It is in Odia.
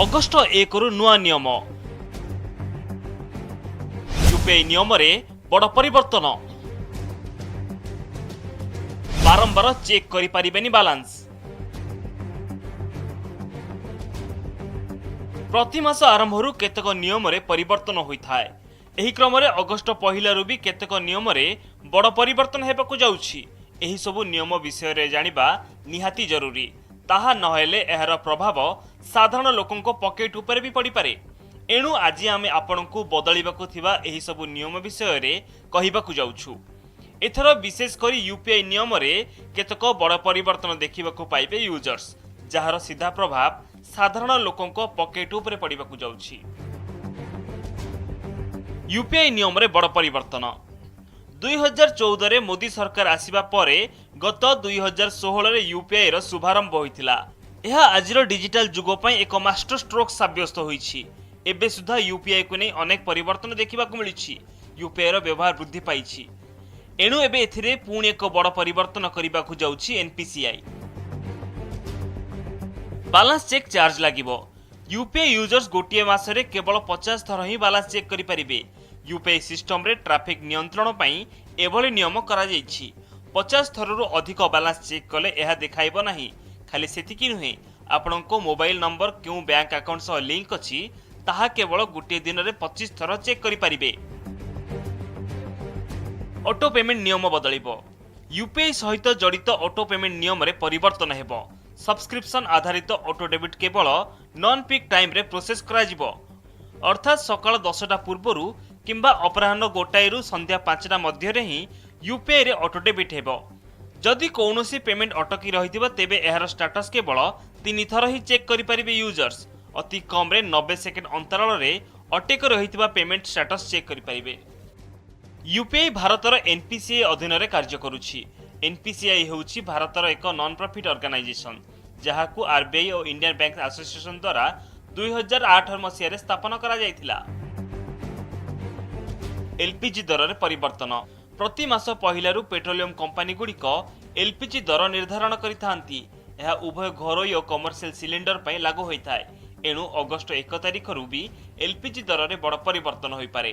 ଅଗଷ୍ଟ 1ରୁ ନୂଆ ନିୟମ। ୟୁପିଆଇ ନିୟମରେ ବଡ଼ ପରିବର୍ତ୍ତନ। ବାରମ୍ବାର ଚେକ୍ କରିପାରିବେନି ବାଲାନ୍ସ। ପ୍ରତି ମାସ ଆରମ୍ଭରୁ କେତେକ ନିୟମରେ ପରିବର୍ତ୍ତନ ହୋଇଥାଏ। ଏହି କ୍ରମରେ ଅଗଷ୍ଟ 1ରୁ ବି କେତେକ ନିୟମରେ ବଡ଼ ପରିବର୍ତ୍ତନ ହେବାକୁ ଯାଉଛି। ଏହିସବୁ ନିୟମ ବିଷୟରେ ଜାଣିବା ନିହାତି ଜରୁରୀ। ତାହା ନହେଲେ ଏହାର ପ୍ରଭାବ ସାଧାରଣ ଲୋକଙ୍କ ପକେଟ ଉପରେ ବି ପଡ଼ିପାରେ। ଏଣୁ ଆଜି ଆମେ ଆପଣଙ୍କୁ ବଦଳିବାକୁ ଥିବା ଏହିସବୁ ନିୟମ ବିଷୟରେ କହିବାକୁ ଯାଉଛୁ। ଏଥର ବିଶେଷ କରି ୟୁପିଆଇ ନିୟମରେ କେତେକ ବଡ଼ ପରିବର୍ତ୍ତନ ଦେଖିବାକୁ ପାଇବେ ୟୁଜର୍ସ, ଯାହାର ସିଧା ପ୍ରଭାବ ସାଧାରଣ ଲୋକଙ୍କ ପକେଟ ଉପରେ ପଡ଼ିବାକୁ ଯାଉଛି। ୟୁପିଆଇ ନିୟମରେ ବଡ଼ ପରିବର୍ତ୍ତନ। 2014ରେ ମୋଦି ସରକାର ଆସିବା ପରେ ଗତ 2016ରେ ୟୁପିଆଇର ଶୁଭାରମ୍ଭ ହୋଇଥିଲା। ଏହା ଆଜିର ଡିଜିଟାଲ ଯୁଗ ପାଇଁ ଏକ ମାଷ୍ଟର ଷ୍ଟ୍ରୋକ୍ ସାବ୍ୟସ୍ତ ହୋଇଛି। ଏବେ ସୁଦ୍ଧା ୟୁପିଆଇକୁ ନେଇ ଅନେକ ପରିବର୍ତ୍ତନ ଦେଖିବାକୁ ମିଳିଛି। ୟୁପିଆଇର ବ୍ୟବହାର ବୃଦ୍ଧି ପାଇଛି। ଏଣୁ ଏବେ ଏଥିରେ ପୁଣି ଏକ ବଡ଼ ପରିବର୍ତ୍ତନ କରିବାକୁ ଯାଉଛି ଏନପିସିଆଇ। ବାଲାନ୍ସ ଚେକ୍ ଚାର୍ଜ ଲାଗିବ। ୟୁପିଆଇ ୟୁଜର୍ସ ଗୋଟିଏ ମାସରେ କେବଳ 50 ଥର ହିଁ ବାଲାନ୍ସ ଚେକ୍ କରିପାରିବେ। ୟୁପିଆଇ ସିଷ୍ଟମରେ ଟ୍ରାଫିକ୍ ନିୟନ୍ତ୍ରଣ ପାଇଁ ଏଭଳି ନିୟମ କରାଯାଇଛି। 50 ଥରରୁ ଅଧିକ ବାଲାନ୍ସ ଚେକ୍ କଲେ ଏହା ଦେଖାଇବ ନାହିଁ। ଖାଲି ସେତିକି ନୁହେଁ, ଆପଣଙ୍କ ମୋବାଇଲ ନମ୍ବର କେଉଁ ବ୍ୟାଙ୍କ ଆକାଉଣ୍ଟ ସହ ଲିଙ୍କ ଅଛି, ତାହା କେବଳ ଗୋଟିଏ ଦିନରେ 25 ଥର ଚେକ୍ କରିପାରିବେ। ଅଟୋ ପେମେଣ୍ଟ ନିୟମ ବଦଳିବ। ୟୁପିଆଇ ସହିତ ଜଡ଼ିତ ଅଟୋ ପେମେଣ୍ଟ ନିୟମରେ ପରିବର୍ତ୍ତନ ହେବ। ସବସ୍କ୍ରିପସନ୍ ଆଧାରିତ ଅଟୋ ଡେବିଟ୍ କେବଳ ନନ୍ ପିକ୍ ଟାଇମ୍ରେ ପ୍ରୋସେସ୍ କରାଯିବ। ଅର୍ଥାତ୍ ସକାଳ 10ଟା ପୂର୍ବରୁ କିମ୍ବା ଅପରାହ୍ନ 1ରୁ ସନ୍ଧ୍ୟା 5ଟା ମଧ୍ୟରେ ହିଁ ୟୁପିଆଇରେ ଅଟୋ ଡେବିଟ୍ ହେବ। ଯଦି କୌଣସି ପେମେଣ୍ଟ ଅଟକି ରହିଥିବ, ତେବେ ଏହାର ଷ୍ଟାଟସ୍ କେବଳ ତିନି ଥର ହିଁ ଚେକ୍ କରିପାରିବେ ୟୁଜର୍ସ। ଅତି କମ୍ରେ 90 ସେକେଣ୍ଡ ଅନ୍ତରାଳରେ ଅଟକି ରହିଥିବା ପେମେଣ୍ଟ ଷ୍ଟାଟସ୍ ଚେକ୍ କରିପାରିବେ। ୟୁପିଆଇ ଭାରତର ଏନପିସିଆଇ ଅଧୀନରେ କାର୍ଯ୍ୟ କରୁଛି। ଏନପିସିଆଇ ହେଉଛି ଭାରତର ଏକ ନନ୍ ପ୍ରଫିଟ୍ ଅର୍ଗାନାଇଜେସନ୍, ଯାହାକୁ ଆରବିଆଇ ଓ ଇଣ୍ଡିଆନ୍ ବ୍ୟାଙ୍କ ଆସୋସିଏସନ ଦ୍ୱାରା 2008 ମସିହାରେ ସ୍ଥାପନ କରାଯାଇଥିଲା। ଏଲପିଜି ଦରରେ ପରିବର୍ତ୍ତନ। ପ୍ରତି ମାସ 1ରୁ ପେଟ୍ରୋଲିୟମ କମ୍ପାନୀଗୁଡ଼ିକ ଏଲପିଜି ଦର ନିର୍ଦ୍ଧାରଣ କରିଥାନ୍ତି। ଏହା ଉଭୟ ଘରୋଇ ଓ କମର୍ସିଆଲ ସିଲିଣ୍ଡର ପାଇଁ ଲାଗୁ ହୋଇଥାଏ। ଏଣୁ ଅଗଷ୍ଟ 1 ତାରିଖରୁ ବି ଏଲପିଜି ଦରରେ ବଡ଼ ପରିବର୍ତ୍ତନ ହୋଇପାରେ।